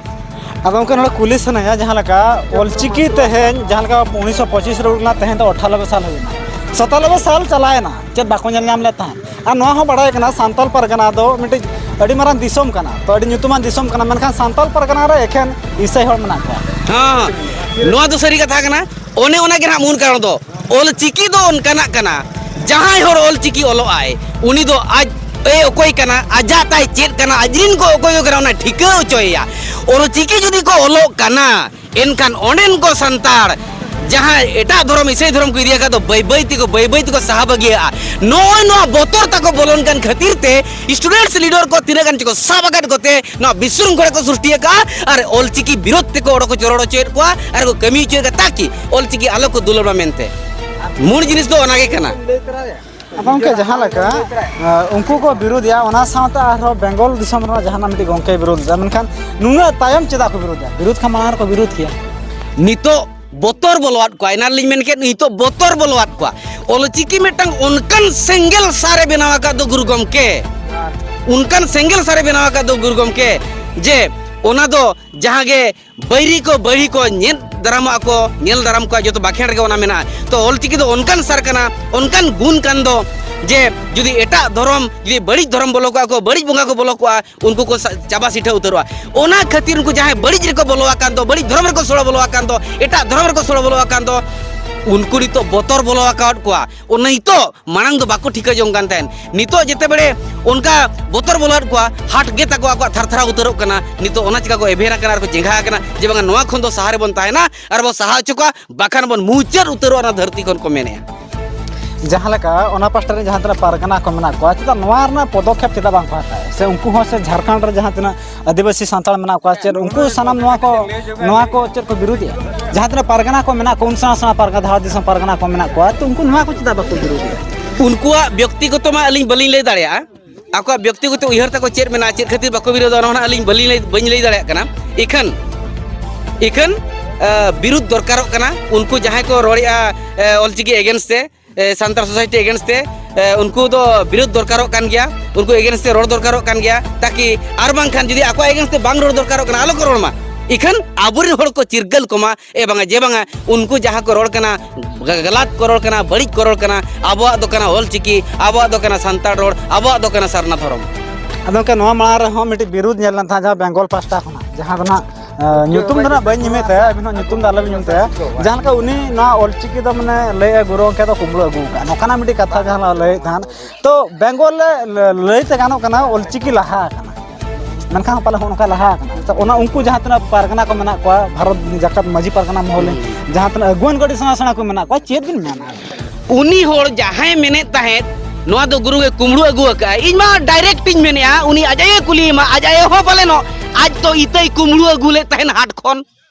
ᱟᱫᱚ ᱜᱚᱢᱠᱮ, ᱱᱚᱰᱮ ᱠᱩᱞᱤ ᱥᱟᱱᱟᱭᱟ, ᱡᱟᱦᱟᱸ ᱞᱮᱠᱟ ᱚᱞᱪᱤᱠᱤ ᱛᱮᱦᱮᱧ, ᱡᱟᱦᱟᱸ ᱞᱮᱠᱟ ᱩᱱᱤᱥᱥᱚ ᱯᱚᱸᱪᱤᱥ ᱨᱮ ᱩᱰᱩᱠ ᱞᱮᱱᱟ, ᱛᱮᱦᱮᱧ ᱫᱚ ᱟᱴᱷᱟᱞᱚᱵᱵᱳᱭ ᱥᱟᱞ ᱦᱩᱭᱱᱟ, ᱥᱟᱛᱟᱞᱚᱵᱵᱳᱭ ᱥᱟᱞ ᱪᱟᱞᱟᱣᱮᱱᱟ, ᱪᱮᱫ ᱵᱟᱠᱚ ᱧᱮᱞ ᱧᱟᱢ ᱞᱮᱫ ᱛᱟᱦᱮᱸᱫ? ᱟᱨ ᱱᱚᱣᱟ ᱦᱚᱸ ᱵᱟᱲᱟᱭ ᱠᱟᱱᱟ, ᱥᱟᱱᱛᱟᱞ ᱯᱟᱨᱜᱟᱱᱟ ᱫᱚ ᱢᱤᱫᱴᱤᱡ ᱟᱹᱰᱤ ᱢᱟᱨᱟᱝ ᱫᱤᱥᱚᱢ ᱠᱟᱱᱟ, ᱛᱚ ᱟᱹᱰᱤ ᱧᱩᱛᱩᱢᱟᱱ ᱫᱤᱥᱚᱢ ᱠᱟᱱᱟ, ᱢᱮᱱᱠᱷᱟᱱ ᱥᱟᱱᱛᱟᱞ ᱯᱟᱨᱜᱟᱱᱟ ᱨᱮ ᱮᱠᱷᱮᱱ ᱤᱥᱟᱹᱭ ᱦᱚᱲ ᱢᱮᱱᱟᱜ ᱠᱚᱣᱟ᱾ ᱦᱮᱸ, ᱱᱚᱣᱟ ᱫᱚ ᱥᱟᱹᱨᱤ ᱠᱟᱛᱷᱟ ᱠᱟᱱᱟ᱾ ᱚᱱᱮ ᱚᱱᱟ ᱜᱮ ᱱᱟᱦᱟᱜ ᱢᱩᱞ ᱠᱟᱨᱚᱱ ᱫᱚ᱾ ᱚᱞ ᱪᱤᱠᱤ ᱫᱚ ᱚᱱᱠᱟᱱᱟᱜ ᱠᱟᱱᱟ, ᱡᱟᱦᱟᱸᱭ ᱦᱚᱲ ᱚᱞ ᱪᱤᱠᱤ ᱚᱞᱚᱜ ᱟᱭ, ᱩᱱᱤ ᱫᱚ ᱟᱡ ᱮ ᱚᱠᱚᱭ ᱠᱟᱱᱟ, ᱟᱡᱟᱜ ᱛᱟᱭ ᱪᱮᱫ ᱠᱟᱱᱟ, ᱟᱡ ᱨᱤᱱ ᱠᱚ ᱚᱠᱚᱭ ᱠᱚ ᱠᱟᱱᱟ, ᱚᱱᱟ ᱴᱷᱤᱠᱟᱹ ᱦᱚᱪᱚᱭᱮᱭᱟ᱾ ᱚᱞ ᱪᱤᱠᱤ ᱡᱩᱫᱤ ᱠᱚ ᱚᱞᱚᱜ ᱠᱟᱱᱟ, ᱮᱱᱠᱷᱟᱱ ᱚᱸᱰᱮᱱ ᱠᱚ ᱥᱟᱱᱛᱟᱲ ᱡᱟᱦᱟᱸᱭ ᱮᱴᱟᱜ ᱫᱷᱚᱨᱚᱢ, ᱤᱥᱟᱹᱭ ᱫᱷᱚᱨᱚᱢ ᱠᱚ ᱤᱫᱤ ᱟᱠᱟᱫ ᱫᱚ, ᱵᱟᱹᱭ ᱵᱟᱹᱭ ᱛᱮᱠᱚ, ᱵᱟᱹᱭ ᱵᱟᱹᱭ ᱛᱮᱠᱚ ᱥᱟᱦᱟ ᱵᱟᱹᱜᱤᱭᱟᱜᱼᱟ᱾ ᱱᱚᱜᱼᱚᱭ ᱱᱚᱣᱟ ᱵᱚᱛᱚᱨ ᱛᱟᱠᱚ ᱵᱚᱞᱚᱱ ᱠᱟᱱ ᱠᱷᱟᱹᱛᱤᱨ ᱛᱮ ᱥᱴᱩᱰᱮᱱᱴᱥ ᱞᱤᱰᱟᱨ ᱠᱚ ᱛᱤᱱᱟᱹᱜ ᱜᱟᱱ ᱪᱚᱠᱚ ᱥᱟᱵ ᱟᱠᱟᱫ ᱠᱚᱛᱮ ᱱᱚᱣᱟ ᱵᱤᱥᱨᱩᱝᱠᱷᱚᱲᱟ ᱠᱚ ᱥᱨᱤᱥᱴᱤ ᱟᱠᱟᱫᱼᱟ ᱟᱨ ᱚᱞᱪᱤᱠᱤ ᱵᱤᱨᱳᱫᱷ ᱛᱮᱠᱚ ᱚᱰᱚᱠ ᱠᱚ ᱨᱚᱲ ᱦᱚᱪᱚᱭᱮᱫ ᱠᱚᱣᱟ ᱟᱨ ᱠᱚ ᱠᱟᱹᱢᱤ ᱦᱚᱪᱚᱭᱮᱫ ᱠᱚᱣᱟ, ᱛᱟᱠᱤ ᱚᱞᱪᱤᱠᱤ ᱟᱞᱚ ᱠᱚ ᱫᱩᱞᱟᱹᱲ ᱢᱟ ᱢᱮᱱᱛᱮ᱾ ᱢᱩᱞ ᱡᱤᱱᱤᱥ ᱫᱚ ᱚᱱᱟ ᱜᱮ ᱠᱟᱱᱟ᱾ ᱟᱫᱚ ᱜᱚᱢᱠᱮ, ᱡᱟᱦᱟᱸ ᱞᱮᱠᱟ ᱩᱱᱠᱩ ᱠᱚ ᱵᱤᱨᱳᱫᱮᱜᱼᱟ, ᱚᱱᱟ ᱥᱟᱶᱛᱮ ᱟᱨᱦᱚᱸ ᱵᱮᱝᱜᱚᱞ ᱫᱤᱥᱚᱢ ᱨᱮᱱᱟᱜ ᱡᱟᱦᱟᱱᱟᱜ ᱢᱤᱫᱴᱤᱡ ᱜᱚᱢᱠᱮᱭ ᱵᱤᱨᱳᱫᱮᱫᱟ, ᱢᱮᱱᱠᱷᱟᱱ ᱱᱩᱱᱟᱹᱜ ᱛᱟᱭᱚᱢ ᱪᱮᱫᱟᱜ ᱠᱚ ᱵᱤᱨᱳᱫᱮᱜᱼᱟ? ᱵᱤᱨᱳᱫ ᱠᱷᱟᱱ ᱢᱟᱲᱟᱝ ᱨᱮᱠᱚ ᱵᱤᱨᱳᱫ ᱠᱮᱭᱟ᱾ ᱱᱤᱛᱚᱜ ᱵᱚᱛᱚᱨ ᱵᱚᱞᱚᱣᱟᱫ ᱠᱚᱣᱟ᱾ ᱮᱱᱟᱱ ᱞᱤᱧ ᱢᱮᱱ ᱠᱮᱫ, ᱱᱤᱛᱚᱜ ᱵᱚᱛᱚᱨ ᱵᱚᱞᱚᱣᱟᱫ ᱠᱚᱣᱟ᱾ ᱚᱞᱪᱤᱠᱤ ᱢᱤᱫᱴᱟᱝ ᱚᱱᱠᱟᱱ ᱥᱮᱸᱜᱮᱞ ᱥᱟᱨᱮ ᱵᱮᱱᱟᱣ ᱟᱠᱟᱫ ᱫᱚ ᱜᱩᱨᱩ ᱜᱚᱢᱠᱮ, ᱚᱱᱠᱟᱱ ᱥᱮᱸᱜᱮᱞ ᱥᱟᱨᱮ ᱵᱮᱱᱟᱣ ᱟᱠᱟᱫ ᱫᱚ ᱜᱩᱨᱩ ᱜᱚᱢᱠᱮ, ᱡᱮ ᱚᱱᱟ ᱫᱚ ᱡᱟᱦᱟᱸ ᱜᱮ ᱵᱟᱹᱭᱨᱤ ᱠᱚ ᱵᱟᱹᱭᱨᱤ ᱠᱚ ᱧᱮᱞ ᱫᱟᱨᱟᱢᱚᱜᱼᱟ ᱠᱚ, ᱧᱮᱞ ᱫᱟᱨᱟᱢ ᱠᱚᱣᱟ, ᱡᱚᱛᱚ ᱵᱟᱠᱷᱮᱲ ᱨᱮᱜᱮ ᱚᱱᱟ ᱢᱮᱱᱟᱜᱼᱟ᱾ ᱛᱚ ᱚᱞᱪᱤᱠᱤ ᱫᱚ ᱚᱱᱠᱟᱱ ᱥᱟᱨ ᱠᱟᱱᱟ, ᱚᱱᱠᱟᱱ ᱜᱩᱱ ᱠᱟᱱ ᱫᱚ, ᱡᱮ ᱡᱩᱫᱤ ᱮᱴᱟᱜ ᱫᱷᱚᱨᱚᱢ, ᱡᱩᱫᱤ ᱵᱟᱹᱲᱤᱡ ᱫᱷᱚᱨᱚᱢ ᱵᱚᱞᱚ ᱠᱚᱜᱼᱟ ᱠᱚ, ᱵᱟᱹᱲᱤᱡ ᱵᱚᱸᱜᱟ ᱠᱚ ᱵᱚᱞᱚ ᱠᱚᱜᱼᱟ, ᱩᱱᱠᱩ ᱠᱚ ᱪᱟᱵᱟ ᱥᱤᱴᱷᱟᱹ ᱩᱛᱟᱹᱨᱚᱜᱼᱟ᱾ ᱚᱱᱟ ᱠᱷᱟᱹᱛᱤᱨ ᱩᱱᱠᱩ ᱡᱟᱦᱟᱸᱭ ᱵᱟᱹᱲᱤᱡ ᱨᱮᱠᱚ ᱵᱚᱞᱚ ᱟᱠᱟᱱ ᱫᱚ, ᱵᱟᱹᱲᱤᱡ ᱫᱷᱚᱨᱚᱢ ᱨᱮᱠᱚ ᱥᱚᱲᱚ ᱵᱚᱞᱚ ᱟᱠᱟᱱ ᱫᱚ, ᱮᱴᱟᱜ ᱫᱷᱚᱨᱚᱢ ᱨᱮᱠᱚ ᱥᱚᱲᱚ ᱵᱚᱞᱚ ᱟᱠᱟᱱ ᱫᱚ, ᱩᱱᱠᱩ ᱱᱤᱛᱚᱜ ᱵᱚᱛᱚᱨ ᱵᱚᱞᱚ ᱟᱠᱟᱫ ᱠᱚᱣᱟ᱾ ᱚᱱᱟ ᱱᱤᱛᱚᱜ ᱢᱟᱲᱟᱝ ᱫᱚ ᱵᱟᱠᱚ ᱴᱷᱤᱠᱟᱹ ᱡᱚᱝ ᱠᱟᱱ ᱛᱟᱦᱮᱸᱫ᱾ ᱱᱤᱛᱚᱜ ᱡᱮᱛᱮ ᱵᱮᱲᱮ ᱚᱱᱠᱟ ᱵᱚᱛᱚᱨ ᱵᱚᱞᱚᱣᱟᱫ ᱠᱚᱣᱟ, ᱦᱟᱴ ᱜᱮ ᱛᱟᱠᱚ ᱟᱠᱚᱣᱟᱜ ᱛᱷᱟᱨ ᱛᱷᱟᱨᱟᱣ ᱩᱛᱟᱹᱨᱚᱜ ᱠᱟᱱᱟ᱾ ᱱᱤᱛᱚᱜ ᱚᱱᱟ ᱪᱤᱠᱟ ᱠᱚ ᱮᱵᱷᱮᱱ ᱟᱠᱟᱱᱟ ᱟᱨ ᱠᱚ ᱪᱮᱸᱜᱷᱟ ᱟᱠᱟᱱᱟ ᱡᱮ ᱵᱟᱝᱟ, ᱱᱚᱣᱟ ᱠᱷᱚᱱ ᱫᱚ ᱥᱟᱦᱟ ᱨᱮᱵᱚᱱ ᱛᱟᱦᱮᱱᱟ ᱟᱨ ᱵᱚᱱ ᱥᱟᱦᱟ ᱦᱚᱪᱚ ᱠᱚᱣᱟ, ᱵᱟᱠᱷᱟᱱ ᱵᱚᱱ ᱢᱩᱪᱟᱹᱫ ᱩᱛᱟᱹᱨᱚᱜᱼᱟ ᱚᱱᱟ ᱫᱷᱟᱹᱨᱛᱤ ᱠᱷᱚᱱ ᱠᱚ ᱢᱮᱱᱮᱜᱼᱟ᱾ ᱡᱟᱦᱟᱸ ᱞᱮᱠᱟ ᱚᱱᱟ ᱯᱟᱥᱴᱟ ᱨᱮ ᱡᱟᱦᱟᱸ ᱛᱤᱱᱟᱹᱜ ᱯᱟᱨᱜᱟᱱᱟ ᱠᱚ ᱢᱮᱱᱟᱜ ᱠᱚᱣᱟ, ᱪᱮᱫᱟᱜ ᱱᱚᱣᱟ ᱨᱮᱱᱟᱜ ᱯᱚᱫᱚᱠᱷᱮᱯ ᱪᱮᱫᱟᱜ ᱵᱟᱝ ᱠᱚ ᱦᱟᱛᱟᱣᱟ? ᱥᱮ ᱩᱱᱠᱩ ᱦᱚᱸ ᱥᱮ ᱡᱷᱟᱲᱠᱷᱚᱸᱰ ᱨᱮ ᱡᱟᱦᱟᱸ ᱛᱤᱱᱟᱹᱜ ᱟᱹᱫᱤᱵᱟᱹᱥᱤ ᱥᱟᱱᱛᱟᱲ ᱢᱮᱱᱟᱜ ᱠᱚᱣᱟ, ᱪᱮᱫ ᱩᱱᱠᱩ ᱥᱟᱱᱟᱢ ᱱᱚᱣᱟ ᱠᱚ, ᱱᱚᱣᱟ ᱠᱚ ᱪᱮᱫ ᱠᱚ ᱵᱤᱨᱳᱫᱮᱜᱼᱟ? ᱡᱟᱦᱟᱸ ᱛᱤᱱᱟᱹᱜ ᱯᱟᱨᱜᱟᱱᱟ ᱠᱚ ᱢᱮᱱᱟᱜ ᱠᱚᱣᱟ, ᱩᱱ ᱥᱮᱬᱟ ᱥᱮᱬᱟ ᱯᱟᱨᱜᱟᱱᱟ, ᱫᱷᱟᱲᱟ ᱫᱤᱥᱚᱢ ᱯᱟᱨᱜᱟᱱᱟ ᱠᱚ ᱢᱮᱱᱟᱜ ᱠᱚᱣᱟ, ᱛᱚ ᱩᱱᱠᱩ ᱱᱚᱣᱟ ᱠᱚ ᱪᱮᱫᱟᱜ ᱵᱟᱠᱚ ᱵᱤᱨᱳᱫᱮᱜᱼᱟ? ᱩᱱᱠᱩᱣᱟᱜ ᱵᱮᱠᱛᱤᱜᱚᱛᱚ ᱢᱟ ᱟᱹᱞᱤᱧ ᱵᱟᱹᱞᱤᱧ ᱞᱟᱹᱭ ᱫᱟᱲᱮᱭᱟᱜᱼᱟ, ᱟᱠᱚᱣᱟᱜ ᱵᱮᱠᱛᱤᱜᱚᱛᱚ ᱩᱭᱦᱟᱹᱨ ᱛᱟᱠᱚ ᱪᱮᱫ ᱢᱮᱱᱟᱜᱼᱟ, ᱪᱮᱫ ᱠᱷᱟᱹᱛᱤᱨ ᱵᱟᱠᱚ ᱵᱤᱨᱳᱫᱚᱜᱼᱟ, ᱚᱱᱟ ᱦᱚᱸ ᱱᱟᱦᱟᱜ ᱟᱹᱞᱤᱧ ᱵᱟᱹᱞᱤᱧ ᱞᱟᱹᱭ, ᱵᱟᱹᱧ ᱞᱟᱹᱭ ᱫᱟᱲᱮᱭᱟᱜ ᱠᱟᱱᱟ᱾ ᱤᱠᱷᱟᱹᱱ, ᱤᱠᱷᱟᱹᱱ, ᱟ, ᱵᱤᱨᱩᱫᱷ ᱫᱚᱨᱠᱟᱨᱚᱜ ᱠᱟᱱᱟ᱾ ᱩᱱᱠᱩ ᱡᱟᱦᱟᱸᱭ ᱠᱚ ᱨᱚᱲᱮᱜᱼᱟ, ᱮ, ᱚᱞᱪᱤᱠᱤ against ᱛᱮ, ᱮ, ᱥᱟᱱᱛᱟᱲ society against ᱛᱮ, ᱮ, ᱩᱱᱠᱩ ᱫᱚ ᱵᱤᱨᱩᱫᱷ ᱫᱚᱨᱠᱟᱨᱚᱜ ᱠᱟᱱ ᱜᱮᱭᱟ, ᱩᱱᱠᱩ against ᱛᱮ ᱨᱚᱲ ᱫᱚᱨᱠᱟᱨᱚᱜ ᱠᱟᱱ ᱜᱮᱭᱟ, ᱛᱟᱠᱤ ᱟᱨ ᱵᱟᱝᱠᱷᱟᱱ ᱡᱩᱫᱤ ᱟᱠᱚᱣᱟᱜ against ᱛᱮ ᱵᱟᱝ ᱨᱚᱲ ᱫᱚᱨᱠᱟᱨᱚᱜ ᱠᱟᱱᱟ, ᱟᱞᱚ ᱠᱚ ᱨᱚᱲ ᱢᱟ᱾ ᱤᱠᱷᱟᱹᱱ ᱟᱵᱚᱨᱮᱱ ᱦᱚᱲ ᱠᱚ ᱪᱤᱨᱜᱟᱹᱞ ᱠᱚᱢᱟ, ᱮ ᱵᱟᱝᱟ, ᱡᱮ ᱵᱟᱝᱟ, ᱩᱱᱠᱩ ᱡᱟᱦᱟᱸ ᱠᱚ ᱨᱚᱲ ᱠᱟᱱᱟ, ᱜᱟ-, ᱜᱟᱞᱟᱛ ᱠᱚ ᱨᱚᱲ ᱠᱟᱱᱟ, ᱵᱟᱹᱲᱤᱡ ᱠᱚ ᱨᱚᱲ ᱠᱟᱱᱟ, ᱟᱵᱚᱣᱟᱜ ᱫᱚ ᱠᱟᱱᱟ ᱚᱞ ᱪᱤᱠᱤ, ᱟᱵᱚᱣᱟᱜ ᱫᱚ ᱠᱟᱱᱟ ᱥᱟᱱᱛᱟᱲ ᱨᱚᱲ, ᱟᱵᱚᱣᱟᱜ ᱫᱚ ᱠᱟᱱᱟ ᱥᱟᱨᱱᱟ ᱫᱷᱚᱨᱚᱢ᱾ ᱟᱫᱚ ᱜᱚᱢᱠᱮ, ᱱᱚᱣᱟ ᱢᱟᱲᱟᱝ ᱨᱮᱦᱚᱸ ᱢᱤᱫᱴᱤᱡ ᱵᱤᱨᱩᱫᱷ ᱧᱮᱞ ᱞᱮᱱ ᱛᱟᱦᱮᱸᱫ, ᱡᱟᱦᱟᱸ ᱵᱮᱝᱜᱚᱞ ᱯᱟᱥᱴᱟ ᱠᱷᱚᱱᱟᱜ, ᱡᱟᱦᱟᱸ ᱫᱚ ᱱᱟᱜ, ᱮ, ᱧᱩᱛᱩᱢ ᱫᱚ ᱱᱟᱜ ᱵᱟᱹᱧ ᱧᱩᱢᱮᱫ ᱛᱟᱭᱟ, ᱟᱹᱵᱤᱱ ᱦᱚᱸ ᱧᱩᱛᱩᱢ ᱫᱚ ᱟᱞᱚᱵᱤᱱ ᱧᱩᱢ ᱛᱟᱭᱟ᱾ ᱡᱟᱦᱟᱸ ᱞᱮᱠᱟ ᱩᱱᱤ ᱱᱚᱣᱟ ᱚᱞ ᱪᱤᱠᱤ ᱫᱚ, ᱢᱟᱱᱮ, ᱞᱟᱹᱭᱮᱫᱼᱟ ᱜᱩᱨᱩ ᱜᱚᱢᱠᱮ ᱫᱚ ᱠᱩᱢᱵᱽᱲᱩ ᱟᱹᱜᱩ ᱟᱠᱟᱫ, ᱱᱚᱝᱠᱟᱱᱟᱜ ᱢᱤᱫᱴᱤᱡ ᱠᱟᱛᱷᱟ ᱡᱟᱦᱟᱸ ᱞᱮᱠᱟ ᱞᱟᱹᱭᱮᱫ ᱛᱟᱦᱮᱸᱫ᱾ ᱛᱚ ᱵᱮᱝᱜᱚᱞ ᱨᱮ ᱞᱟᱹ-, ᱞᱟᱹᱭ ᱛᱮ ᱜᱟᱱᱚᱜ ᱠᱟᱱᱟ ᱚᱞ ᱪᱤᱠᱤ ᱞᱟᱦᱟ ᱟᱠᱟᱱᱟ, ᱢᱮᱱᱠᱷᱟᱱ ᱯᱟᱞᱮ ᱦᱚᱸ ᱱᱚᱝᱠᱟ ᱞᱟᱦᱟ ᱟᱠᱟᱱᱟ᱾ ᱛᱚ ᱚᱱᱟ ᱩᱱᱠᱩ ᱡᱟᱦᱟᱸ ᱛᱤᱱᱟᱹᱜ ᱯᱟᱨᱜᱟᱱᱟ ᱠᱚ ᱢᱮᱱᱟᱜ ᱠᱚᱣᱟ, ᱵᱷᱟᱨᱚᱛ ᱡᱟᱠᱟᱛ ᱢᱟᱹᱡᱷᱤ ᱯᱟᱨᱜᱟᱱᱟ ᱢᱚᱦᱚᱞ ᱨᱮᱱ ᱡᱟᱦᱟᱸ ᱛᱤᱱᱟᱹᱜ ᱟᱹᱜᱩᱣᱟᱹᱱ ᱠᱚ ᱟᱹᱰᱤ ᱥᱮᱬᱟ ᱥᱮᱬᱟ ᱠᱚ ᱢᱮᱱᱟᱜ ᱠᱚᱣᱟ, ᱪᱮᱫ ᱵᱤᱱ ᱢᱮᱱᱟ? ᱩᱱᱤ ᱦᱚᱲ ᱡᱟᱦᱟᱸᱭ ᱢᱮᱱᱮᱫ ᱛᱟᱦᱮᱸᱫ, ᱱᱚᱣᱟ ᱫᱚ ᱜᱩᱨᱩ ᱜᱮ ᱠᱩᱢᱵᱽᱲᱩ ᱟᱹᱜᱩ ᱟᱠᱟᱫᱼᱟ, ᱤᱧ ᱢᱟ direct ᱤᱧ ᱢᱮᱱᱮᱫᱼᱟ, ᱩᱱᱤ ᱟᱡ ᱟᱭᱳ ᱠᱩᱞᱤᱭᱮᱢᱟ, ᱟᱡ ᱟᱭᱳ ᱦᱚᱸ ᱯᱟᱞᱮᱱᱚᱜ ᱟᱡ ᱫᱚ ᱤᱛᱟᱹᱭ ᱠᱩᱢᱵᱽᱲᱩ ᱟᱹᱜᱩ ᱞᱮᱫ ᱛᱟᱦᱮᱸᱱ ᱦᱟᱴ ᱠᱷᱚᱱ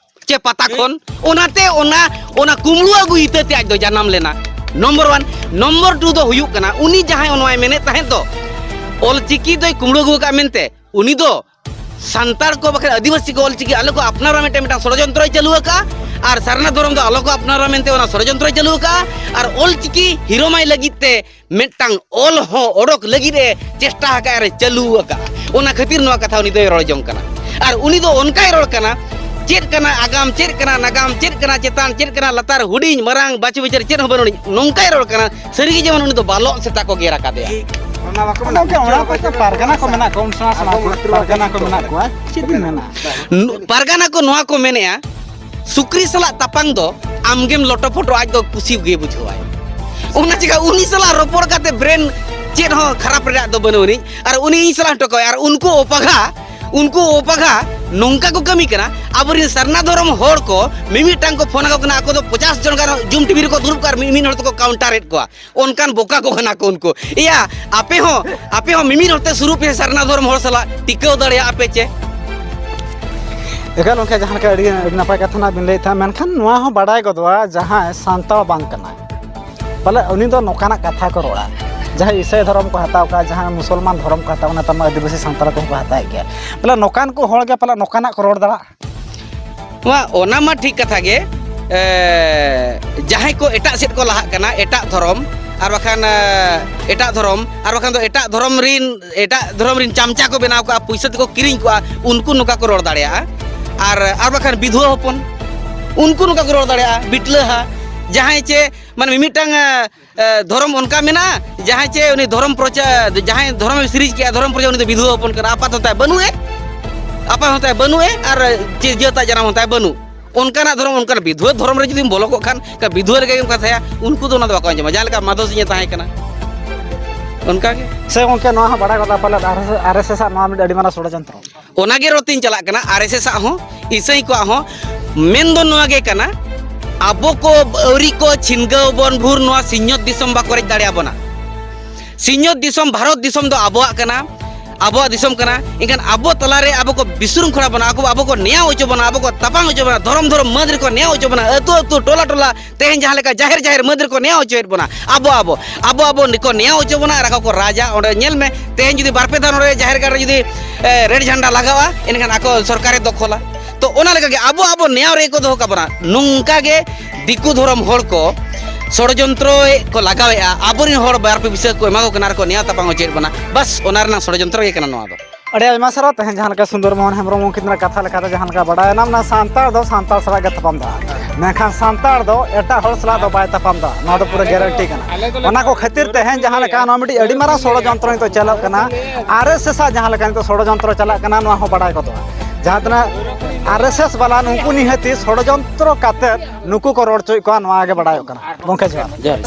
ᱪᱮ ᱯᱟᱛᱟ ᱠᱷᱚᱱ᱾ ᱚᱱᱟᱛᱮ ᱚᱱᱟ, ᱚᱱᱟ ᱠᱩᱢᱵᱽᱲᱩ ᱟᱹᱜᱩ ᱤᱛᱟᱹ ᱛᱮ ᱟᱡ ᱫᱚ ᱡᱟᱱᱟᱢ ᱞᱮᱱᱟ᱾ Number one. ᱱᱚᱢᱵᱚᱨ ᱴᱩ ᱫᱚ ᱦᱩᱭᱩᱜ ᱠᱟᱱᱟ, ᱩᱱᱤ ᱡᱟᱦᱟᱸᱭ ᱱᱚᱣᱟᱭ ᱢᱮᱱᱮᱫ ᱛᱟᱦᱮᱸᱫ ᱫᱚ, ᱚᱞᱪᱤᱠᱤ ᱫᱚᱭ ᱠᱩᱢᱲᱩ ᱟᱹᱜᱩ ᱟᱠᱟᱫ ᱢᱮᱱᱛᱮ, ᱩᱱᱤ ᱫᱚ ᱥᱟᱱᱛᱟᱲ ᱠᱚ ᱵᱟᱠᱷᱟᱱ ᱟᱹᱫᱤᱵᱟᱹᱥᱤ ᱠᱚ ᱚᱞᱪᱤᱠᱤ ᱟᱞᱚ ᱠᱚ ᱟᱯᱱᱟᱨᱟ ᱢᱮᱱᱛᱮ ᱢᱤᱫᱴᱟᱝ ᱥᱚᱲᱚᱡᱚᱱᱛᱨᱚᱭ ᱪᱟᱹᱞᱩ ᱟᱠᱟᱫᱼᱟ, ᱟᱨ ᱥᱟᱨᱱᱟ ᱫᱷᱚᱨᱚᱢ ᱫᱚ ᱟᱞᱚ ᱠᱚ ᱟᱯᱱᱟᱨᱟ ᱢᱮᱱᱛᱮ ᱚᱱᱟ ᱥᱚᱲᱚᱡᱚᱱᱛᱨᱚᱭ ᱪᱟᱹᱞᱩ ᱟᱠᱟᱫᱼᱟ, ᱟᱨ ᱚᱞᱪᱤᱠᱤ ᱦᱤᱨᱳᱢᱟᱭ ᱞᱟᱹᱜᱤᱫ ᱛᱮ ᱢᱤᱫᱴᱟᱝ ᱚᱞ ᱦᱚᱸ ᱚᱰᱚᱠ ᱞᱟᱹᱜᱤᱫ ᱮ ᱪᱮᱥᱴᱟ ᱟᱠᱟᱫᱼᱟ, ᱟᱨ ᱮ ᱪᱟᱹᱞᱩ ᱟᱠᱟᱫᱼᱟ᱾ ᱚᱱᱟ ᱠᱷᱟᱹᱛᱤᱨ ᱱᱚᱣᱟ ᱠᱟᱛᱷᱟ ᱩᱱᱤ ᱫᱚᱭ ᱨᱚᱲ ᱡᱚᱝ ᱠᱟᱱᱟ᱾ ᱟᱨ ᱩᱱᱤ ᱫᱚ ᱚᱱᱠᱟᱭ ᱨᱚᱲ ᱠᱟᱱᱟ, ᱪᱮᱫ ᱠᱟᱱᱟ ᱟᱜᱟᱢ, ᱪᱮᱫ ᱠᱟᱱᱟ ᱱᱟᱜᱟᱢ, ᱪᱮᱫ ᱠᱟᱱᱟ ᱪᱮᱛᱟᱱ, ᱪᱮᱫ ᱠᱟᱱᱟ ᱞᱟᱛᱟᱨ, ᱦᱩᱰᱤᱧ ᱢᱟᱨᱟᱝ ᱵᱟᱪᱷ ᱵᱤᱪᱟᱹᱨ ᱪᱮᱫ ᱦᱚᱸ ᱵᱟᱹᱱᱩᱜ ᱟᱹᱱᱤᱡ, ᱱᱚᱝᱠᱟᱭ ᱨᱚᱲ ᱠᱟᱱᱟ᱾ ᱥᱟᱹᱨᱤᱜᱮ ᱡᱮᱢᱚᱱ ᱩᱱᱤ ᱫᱚ ᱵᱟᱞᱚᱜ ᱥᱮᱛᱟ ᱠᱚ ᱜᱮᱨ ᱟᱠᱟᱫᱮᱭᱟ᱾ ᱚᱱᱟ ᱵᱟᱠᱚ ᱢᱮᱱᱟ, ᱜᱚᱢᱠᱮ, ᱚᱱᱟ ᱠᱚ ᱯᱟᱨᱜᱟᱱᱟ ᱠᱚ ᱢᱮᱱᱟᱜ ᱠᱚᱣᱟ, ᱩᱱ ᱥᱚᱢᱚᱭ ᱯᱟᱨᱜᱟᱱᱟ ᱠᱚ ᱢᱮᱱᱟᱜ ᱠᱚᱣᱟ, ᱪᱮᱫ ᱵᱤᱱ ᱢᱮᱱᱟ? ᱱᱩ-, ᱯᱟᱨᱜᱟᱱᱟ ᱠᱚ ᱱᱚᱣᱟ ᱠᱚ ᱢᱮᱱᱮᱜᱼᱟ, ᱥᱩᱠᱨᱤ ᱥᱟᱞᱟᱜ ᱛᱟᱯᱟᱝ ᱫᱚ ᱟᱢᱜᱮᱢ ᱞᱚᱴᱚᱯᱚᱴᱚ, ᱟᱡ ᱫᱚ ᱠᱩᱥᱤ ᱜᱮ ᱵᱩᱡᱷᱟᱹᱣᱟᱭ᱾ ᱚᱱᱟ ᱪᱤᱠᱟ ᱩᱱᱤ ᱥᱟᱞᱟᱜ ᱨᱚᱯᱚᱲ ᱠᱟᱛᱮ ᱵᱨᱮᱱ ᱪᱮᱫ ᱦᱚᱸ ᱠᱷᱟᱨᱟᱯ ᱨᱮᱭᱟᱜ ᱫᱚ ᱵᱟᱹᱱᱩᱜ ᱟᱹᱱᱤᱡ, ᱟᱨ ᱩᱱᱤ ᱤᱧ ᱥᱟᱞᱟᱜ ᱦᱚᱴᱚ ᱠᱟᱣᱟᱭ, ᱟᱨ ᱩᱱᱠᱩ ᱚᱯᱟᱜᱷᱟ, ᱩᱱᱠᱩ ᱚᱯᱟᱜᱷᱟ ᱱᱚᱝᱠᱟ ᱠᱚ ᱠᱟᱹᱢᱤ ᱠᱟᱱᱟ᱾ ᱟᱵᱚᱨᱮᱱ ᱥᱟᱨᱱᱟ ᱫᱷᱚᱨᱚᱢ ᱦᱚᱲ ᱠᱚ ᱢᱤᱢᱤᱫᱴᱟᱝ ᱠᱚ ᱯᱷᱳᱱ ᱟᱠᱚ ᱠᱟᱱᱟ, ᱟᱠᱚ ᱫᱚ ᱯᱚᱪᱟᱥ ᱡᱚᱱ ᱜᱟᱱ ᱡᱩᱢ ᱴᱤᱵᱷᱤ ᱨᱮᱠᱚ ᱫᱩᱲᱩᱵ ᱠᱚᱜᱼᱟ, ᱟᱨ ᱢᱤᱫ ᱢᱤᱫ ᱦᱚᱲ ᱛᱮᱠᱚ ᱠᱟᱣᱩᱱᱴᱟᱨᱮᱫ ᱠᱚᱣᱟ᱾ ᱚᱱᱠᱟᱱ ᱵᱚᱠᱟ ᱠᱚ ᱠᱟᱱᱟ ᱠᱚ ᱩᱱᱠᱩ᱾ ᱮᱭᱟ, ᱟᱯᱮ ᱦᱚᱸ, ᱟᱯᱮ ᱦᱚᱸ ᱢᱤᱢᱤᱫ ᱦᱚᱲ ᱛᱮ ᱥᱩᱨᱩᱜ ᱯᱮ ᱥᱟᱨᱱᱟ ᱫᱷᱚᱨᱚᱢ ᱦᱚᱲ ᱥᱟᱞᱟᱜ, ᱴᱤᱠᱟᱹᱣ ᱫᱟᱲᱮᱭᱟᱜᱼᱟ ᱯᱮ ᱪᱮ? ᱮᱠᱟᱞ, ᱜᱚᱢᱠᱮ, ᱡᱟᱦᱟᱸ ᱞᱮᱠᱟ ᱟᱹᱰᱤ, ᱟᱹᱰᱤ ᱱᱟᱯᱟᱭ ᱠᱟᱛᱷᱟ ᱱᱟᱜ ᱵᱤᱱ ᱞᱟᱹᱭᱮᱫ ᱛᱟᱦᱮᱸᱫ, ᱢᱮᱱᱠᱷᱟᱱ ᱱᱚᱣᱟ ᱦᱚᱸ ᱵᱟᱰᱟᱭ ᱜᱚᱫᱚᱜᱼᱟ, ᱡᱟᱦᱟᱸᱭ ᱥᱟᱱᱛᱟᱲ ᱵᱟᱝ ᱠᱟᱱᱟᱭ, ᱯᱟᱞᱮ ᱩᱱᱤ ᱫᱚ ᱱᱚᱝᱠᱟᱱᱟᱜ ᱠᱟᱛᱷᱟ ᱠᱚ ᱨᱚᱲᱟ᱾ ᱡᱟᱦᱟᱸᱭ ᱤᱥᱟᱹᱭ ᱫᱷᱚᱨᱚᱢ ᱠᱚ ᱦᱟᱛᱟᱣ ᱠᱟᱜᱼᱟ, ᱡᱟᱦᱟᱸᱭ ᱢᱩᱥᱚᱞᱢᱟᱱ ᱫᱷᱚᱨᱚᱢ ᱠᱚ ᱦᱟᱛᱟᱣ, ᱱᱮᱛᱟᱨ ᱢᱟ ᱟᱹᱫᱤᱵᱟᱹᱥᱤ ᱥᱟᱱᱛᱟᱲ ᱠᱚᱦᱚᱸ ᱠᱚ ᱦᱟᱛᱟᱣᱮᱫ ᱜᱮᱭᱟ, ᱯᱟᱞᱮ ᱱᱚᱝᱠᱟᱱ ᱠᱚ ᱦᱚᱲ ᱜᱮ ᱯᱟᱞᱮ ᱱᱚᱝᱠᱟᱱᱟᱜ ᱠᱚ ᱨᱚᱲ ᱫᱟᱲᱮᱭᱟᱜᱼᱟ᱾ ᱱᱚᱣᱟ, ᱚᱱᱟ ᱢᱟ ᱴᱷᱤᱠ ᱠᱟᱛᱷᱟ ᱜᱮ᱾ ᱮ, ᱡᱟᱦᱟᱸᱭ ᱠᱚ ᱮᱴᱟᱜ ᱥᱮᱫ ᱠᱚ ᱞᱟᱦᱟᱜ ᱠᱟᱱᱟ, ᱮᱴᱟᱜ ᱫᱷᱚᱨᱚᱢ, ᱟᱨ ᱵᱟᱠᱷᱟᱱ, ᱮ, ᱮᱴᱟᱜ ᱫᱷᱚᱨᱚᱢ, ᱟᱨ ᱵᱟᱠᱷᱟᱱ ᱫᱚ ᱮᱴᱟᱜ ᱫᱷᱚᱨᱚᱢ ᱨᱤᱱ, ᱮᱴᱟᱜ ᱫᱷᱚᱨᱚᱢ ᱨᱤᱱ ᱪᱟᱢᱪᱟ ᱠᱚ ᱵᱮᱱᱟᱣ ᱠᱚᱜᱼᱟ, ᱯᱩᱭᱥᱟᱹ ᱛᱮᱠᱚ ᱠᱤᱨᱤᱧ ᱠᱚᱜᱼᱟ, ᱩᱱᱠᱩ ᱱᱚᱝᱠᱟ ᱠᱚ ᱨᱚᱲ ᱫᱟᱲᱮᱭᱟᱜᱼᱟ᱾ ᱟᱨ, ᱟᱨ ᱵᱟᱠᱷᱟᱱ ᱵᱤᱫᱷᱩᱣᱟᱹ ᱦᱚᱯᱚᱱ, ᱩᱱᱠᱩ ᱱᱚᱝᱠᱟ ᱠᱚ ᱨᱚᱲ ᱫᱟᱲᱮᱭᱟᱜᱼᱟ, ᱵᱤᱴᱞᱟᱹᱦᱟ, ᱡᱟᱦᱟᱸᱭ ᱪᱮ, ᱢᱟᱱᱮ, ᱢᱤᱢᱤᱫᱴᱟᱝ, ᱮ, ᱮ, ᱫᱷᱚᱨᱚᱢ ᱚᱱᱠᱟ ᱢᱮᱱᱟᱜᱼᱟ, ᱡᱟᱦᱟᱸᱭ ᱪᱮ ᱩᱱᱤ ᱫᱷᱚᱨᱚᱢ ᱯᱨᱚᱪᱟᱨ, ᱡᱟᱦᱟᱸᱭ ᱫᱷᱚᱨᱚᱢᱮ ᱥᱤᱨᱤᱡᱽ ᱠᱮᱜᱼᱟ, ᱫᱷᱚᱨᱚᱢ ᱯᱨᱚᱪᱟᱨ, ᱩᱱᱤ ᱫᱚ ᱵᱤᱫᱷᱩᱣᱟᱹ ᱦᱚᱯᱚᱱ ᱠᱟᱱᱟ, ᱟᱯᱟᱛ ᱦᱚᱸ ᱛᱟᱭ ᱵᱟᱹᱱᱩᱜ ᱮ, ᱟᱯᱟᱛ ᱦᱚᱸ ᱛᱟᱭ ᱵᱟᱹᱱᱩᱜ ᱮ, ᱟᱨ ᱪᱮ ᱡᱟᱹᱛᱟᱜ ᱡᱟᱱᱟᱢ ᱦᱚᱸ ᱛᱟᱭ ᱵᱟᱹᱱᱩᱜ᱾ ᱚᱱᱠᱟᱱᱟᱜ ᱫᱷᱚᱨᱚᱢ, ᱚᱱᱠᱟᱱ ᱵᱤᱫᱷᱩᱣᱟᱹ ᱫᱷᱚᱨᱚᱢ ᱨᱮ ᱡᱩᱫᱤᱢ ᱵᱚᱞᱚ ᱠᱚᱜ ᱠᱷᱟᱱ, ᱚᱱᱠᱟ ᱵᱤᱫᱷᱩᱣᱟᱹ ᱞᱮᱠᱟ ᱜᱮᱢ ᱠᱟᱛᱷᱟᱭᱟ, ᱩᱱᱠᱩ ᱫᱚ ᱚᱱᱟ ᱫᱚ ᱵᱟᱠᱚ ᱟᱸᱡᱚᱢᱟ᱾ ᱡᱟᱦᱟᱸ ᱞᱮᱠᱟ ᱢᱟᱫᱷᱚ ᱥᱤᱝ ᱮ ᱛᱟᱦᱮᱸ ᱠᱟᱱᱟ, ᱚᱱᱠᱟ ᱜᱮ᱾ ᱥᱮ ᱜᱚᱢᱠᱮ, ᱱᱚᱣᱟ ᱦᱚᱸ ᱵᱟᱲᱟᱭ ᱜᱚᱫᱟ ᱯᱟᱞᱮᱫ, ᱟᱨ ᱮᱥ ᱮᱥ ᱟᱜ ᱱᱚᱣᱟ ᱢᱤᱫ ᱟᱹᱰᱤ ᱢᱟᱨᱟᱝ ᱥᱚᱲᱚᱡᱚᱱᱛᱨᱚ᱾ ᱚᱱᱟ ᱜᱮ ᱨᱚᱲ ᱛᱤᱧ ᱪᱟᱞᱟᱜ ᱠᱟᱱᱟ, ᱟᱨ ᱮᱥ ᱮᱥ ᱟᱜ ᱦᱚᱸ, ᱤᱥᱟᱹᱭ ᱠᱚᱣᱟᱜ ᱦᱚᱸ᱾ ᱢᱮᱱ ᱫᱚ ᱱᱚᱣᱟ ᱜᱮ ᱠᱟᱱᱟ, ᱟᱵᱚ ᱠᱚ ᱟᱹᱣᱨᱤ ᱠᱚ ᱪᱷᱤᱱᱜᱟᱹᱣ ᱵᱚᱱ ᱵᱷᱩᱨ ᱱᱚᱣᱟ ᱥᱤᱧᱚᱛ ᱫᱤᱥᱚᱢ ᱵᱟᱠᱚ ᱨᱮᱡ ᱫᱟᱲᱮᱭᱟᱵᱚᱱᱟ᱾ ᱥᱤᱧᱚᱛ ᱫᱤᱥᱚᱢ, ᱵᱷᱟᱨᱚᱛ ᱫᱤᱥᱚᱢ ᱫᱚ ᱟᱵᱚᱣᱟᱜ ᱠᱟᱱᱟ᱾ ᱟᱵᱚᱣᱟᱜ ᱫᱤᱥᱚᱢ ᱠᱟᱱᱟ, ᱮᱱᱠᱷᱟᱱ ᱟᱵᱚ ᱛᱟᱞᱟᱨᱮ ᱟᱵᱚ ᱠᱚ ᱵᱤᱥᱨᱩᱝ ᱠᱷᱚᱲᱟ ᱵᱚᱱᱟ, ᱟᱵᱚ ᱟᱵᱚ ᱠᱚ ᱱᱮᱭᱟᱣ ᱦᱚᱪᱚ ᱵᱚᱱᱟ, ᱟᱵᱚ ᱠᱚ ᱛᱟᱯᱟᱢ ᱦᱚᱪᱚ ᱵᱚᱱᱟ, ᱫᱷᱚᱨᱚᱢ ᱫᱷᱚᱨᱚᱢ ᱢᱟᱹᱫᱽ ᱨᱮᱠᱚ ᱱᱮᱭᱟᱣ ᱦᱚᱪᱚ ᱵᱚᱱᱟ, ᱟᱹᱛᱩ ᱟᱹᱛᱩ, ᱴᱚᱞᱟ ᱴᱚᱞᱟ, ᱛᱮᱦᱮᱧ ᱡᱟᱦᱟᱸ ᱞᱮᱠᱟ ᱡᱟᱦᱮᱨ ᱡᱟᱦᱮᱨ ᱢᱟᱹᱫᱽ ᱨᱮᱠᱚ ᱱᱮᱭᱟᱣ ᱦᱚᱪᱚᱭᱮᱫ ᱵᱚᱱᱟ, ᱟᱵᱚ ᱟᱵᱚ ᱟᱵᱚ ᱟᱵᱚ ᱠᱚ ᱱᱮᱭᱟᱣ ᱦᱚᱪᱚ ᱵᱚᱱᱟ ᱟᱨ ᱟᱠᱚ ᱠᱚ ᱨᱟᱡᱟ᱾ ᱚᱸᱰᱮ ᱧᱮᱞ ᱢᱮ, ᱛᱮᱦᱮᱧ ᱡᱩᱫᱤ ᱵᱟᱨ ᱯᱮ ᱫᱷᱟᱣ ᱱᱚᱰᱮ ᱡᱟᱦᱮᱨ ᱜᱟᱲ ᱨᱮ ᱡᱩᱫᱤ ᱮ, ᱨᱮᱰ ᱡᱷᱟᱱᱰᱟ ᱞᱟᱜᱟᱣᱟ, ᱮᱱᱠᱷᱟᱱ ᱟᱠᱚ ᱥᱚᱨᱠᱟᱨᱮ ᱫᱚᱠᱷᱚᱞᱟ᱾ ᱛᱚ ᱚᱱᱟ ᱞᱮᱠᱟᱜᱮ ᱟᱵᱚ ᱟᱵᱚ ᱱᱮᱭᱟᱣ ᱨᱮ ᱠᱚ ᱫᱚᱦᱚ ᱠᱟᱵᱚᱱᱟ᱾ ᱱᱚᱝᱠᱟ ᱜᱮ ᱫᱤᱠᱩ ᱫᱷᱚᱨᱚᱢ ᱦᱚᱲ ᱠᱚ ᱥᱚᱲᱡᱚᱱᱛᱨᱚ ᱠᱚ ᱞᱟᱜᱟᱣᱮᱫᱼᱟ, ᱟᱵᱚᱨᱮᱱ ᱦᱚᱲ ᱵᱟᱨ ᱯᱮ ᱯᱩᱭᱥᱟᱹ ᱠᱚ ᱮᱢᱟ ᱠᱚ ᱠᱟᱱᱟ ᱟᱨ ᱠᱚ ᱱᱮᱭᱟᱣ ᱛᱟᱯᱟᱢ ᱦᱚᱪᱚᱭᱮᱫ ᱵᱚᱱᱟ᱾ ᱵᱟᱥ, ᱚᱱᱟ ᱨᱮᱱᱟᱜ ᱥᱚᱲᱡᱚᱱᱛᱨᱚ ᱜᱮ ᱠᱟᱱᱟ ᱱᱚᱣᱟ ᱫᱚ᱾ ᱟᱹᱰᱤ ᱟᱭᱢᱟ ᱥᱟᱨᱦᱟᱣ᱾ ᱛᱮᱦᱮᱧ ᱡᱟᱦᱟᱸ ᱞᱮᱠᱟ ᱥᱩᱱᱫᱚᱨ ᱢᱳᱦᱚᱱ ᱦᱮᱢᱵᱨᱚᱢ ᱩᱱᱠᱤᱱᱟᱜ ᱠᱟᱛᱷᱟ ᱞᱮᱠᱟᱛᱮ ᱡᱟᱦᱟᱸ ᱞᱮᱠᱟ ᱵᱟᱰᱟᱭᱮᱱᱟ, ᱚᱱᱟ ᱥᱟᱱᱛᱟᱲ ᱫᱚ ᱥᱟᱱᱛᱟᱲ ᱥᱟᱞᱟᱜ ᱜᱮ ᱛᱟᱯᱟᱢ ᱫᱟ, ᱢᱮᱱᱠᱷᱟᱱ ᱥᱟᱱᱛᱟᱲ ᱫᱚ ᱮᱴᱟᱜ ᱦᱚᱲ ᱥᱟᱞᱟᱜ ᱫᱚ ᱵᱟᱭ ᱛᱟᱯᱟᱢ ᱫᱟ, ᱱᱚᱣᱟ ᱫᱚ ᱯᱩᱨᱟᱹ ᱜᱮᱨᱮᱱᱴᱤ ᱠᱟᱱᱟ᱾ ᱚᱱᱟ ᱠᱚ ᱠᱷᱟᱹᱛᱤᱨ ᱛᱮᱦᱮᱧ ᱡᱟᱦᱟᱸ ᱞᱮᱠᱟ ᱱᱚᱣᱟ ᱢᱤᱫᱴᱤᱡ ᱟᱹᱰᱤ ᱢᱟᱨᱟᱝ ᱥᱚᱲᱚᱡᱚᱱᱛᱨᱚ ᱱᱤᱛᱚᱜ ᱪᱟᱞᱟᱜ ᱠᱟᱱᱟ, ᱟᱨ ᱮᱥ ᱮᱥ ᱟᱜ ᱡᱟᱦᱟᱸ ᱞᱮᱠᱟ ᱱᱤᱛᱚᱜ ᱥᱚᱲᱚᱡᱚᱱᱛᱨᱚ ᱪᱟᱞᱟᱜ ᱠᱟᱱᱟ, ᱱᱚᱣᱟ ᱦᱚᱸ ᱵᱟᱰᱟᱭ ᱜᱚᱫᱚᱜᱼᱟ᱾ ᱡᱟᱦᱟᱸ ᱛᱤᱱᱟᱹᱜ ᱟᱨ ᱮᱥ ᱮᱥ ᱵᱟᱞᱟ ᱱᱩᱠᱩ ᱱᱤᱦᱟᱹᱛᱤ ᱥᱚᱲᱚᱡᱚᱱᱛᱨᱚ ᱠᱟᱛᱮᱫ ᱱᱩᱠᱩ ᱠᱚ ᱨᱚᱲ ᱦᱚᱪᱚᱭᱮᱫ ᱠᱚᱣᱟ, ᱱᱚᱣᱟ ᱜᱮ ᱵᱟᱰᱟᱭᱚᱜ ᱠᱟᱱᱟ᱾ ᱜᱚᱢᱠᱮ ᱡᱚᱦᱟᱨ᱾ ᱡᱚᱦᱟᱨ᱾